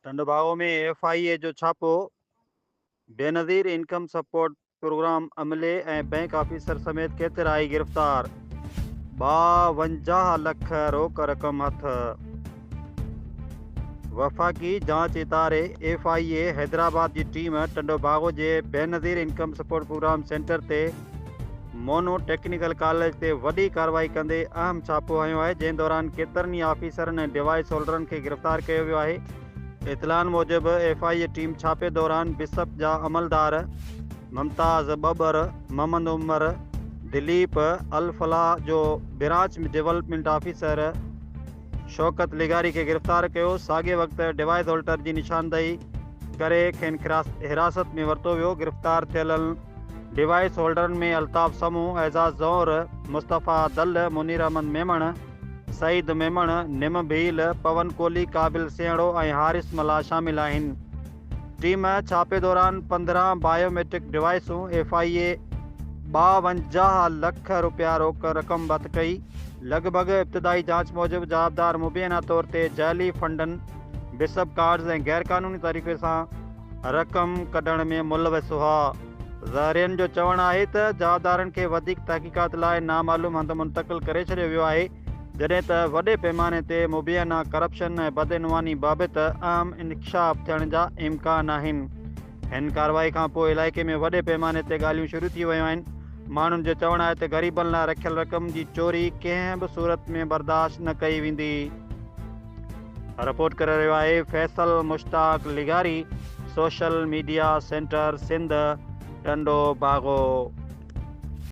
Tando Bago ۾ F I اي جو ڇاپو، Benazir income support programme عملي ۽ بئنڪ آفيسر سميت ڪيترائي گرفتار، 52 لک روڪ رقم هٿ. وفاقي جاچ اداري ايف I اي حيدرآباد جي ٽيم ٽنڊوباگو جي Benazir income support programme centre تي مونو ٽيڪنيڪل ڪاليج تي وڏي ڪارروائي ڪندي اهم ڇاپو هنيو آهي، جنهن دوران ڪيترن ئي آفيسرن ۽ ڊوائيس هولڊرن کي گرفتار ڪيو ويو آهي. اطلاعن موجب ايف I A team ڇاپي دوران بسپ جا عملدار ممتاز ٻٻر، محمد عمر، دليپ، الفلاح جو برانچ ڊولپمينٽ آفيسر شوڪت لغاري کي گرفتار ڪيو، ساڳئي وقت ڊوائيس هولٽر جي نشاندهي ڪري کين حراست ۾ ورتو ويو، گرفتار ٿيل ڊوائيس هولڊرن ۾ الطاف سمون، اعزاز زئور، مصطفيٰ دل، منير احمد ميمڻ، سعيد ميمڻ، نم ڀيل، پون ڪولهي، قابل سينهڙو ۽ حارث ملاح شامل آهن. ٽيم ڇاپي دوران 15 بايو ميٽرڪ ڊوائيسون، ايف I اي 52 لک رپيا روڪ رقم به هٿ ڪئي. لڳ ڀڳ ابتدائي جاچ موجب جوابدار مبينا طور تي جعلي فنڊن، بسپ ڪارڊز ۽ غيرقانوني طريقي سان رقم ڪڍڻ ۾ ملوث هئا. ذريعن جو چوڻ آهي ته جوابدارن کي وڌيڪ تحقيقات لاء نامعلوم هنڌ منتقل ڪري ڇڏيو ويو آهي، جڏهن ته وڏي پيماني تي مبينا ڪرپشن ۽ بدعنواني بابت اهم انڪشاف ٿيڻ جا امڪان آهن. هن ڪارروائي کانپوء علائقي ۾ وڏي پيماني تي ڳالهيون شروع ٿي ويون آهن. ماڻهن جو چوڻ آهي ته غريبن لاء رکيل رقم جي چوري ڪنهن به صورت ۾ برداشت نه ڪئي ويندي. رپورٽ ڪري رهيو آهي فيصل مشتاق لغاري، social media centre Sindh, Tando Bago.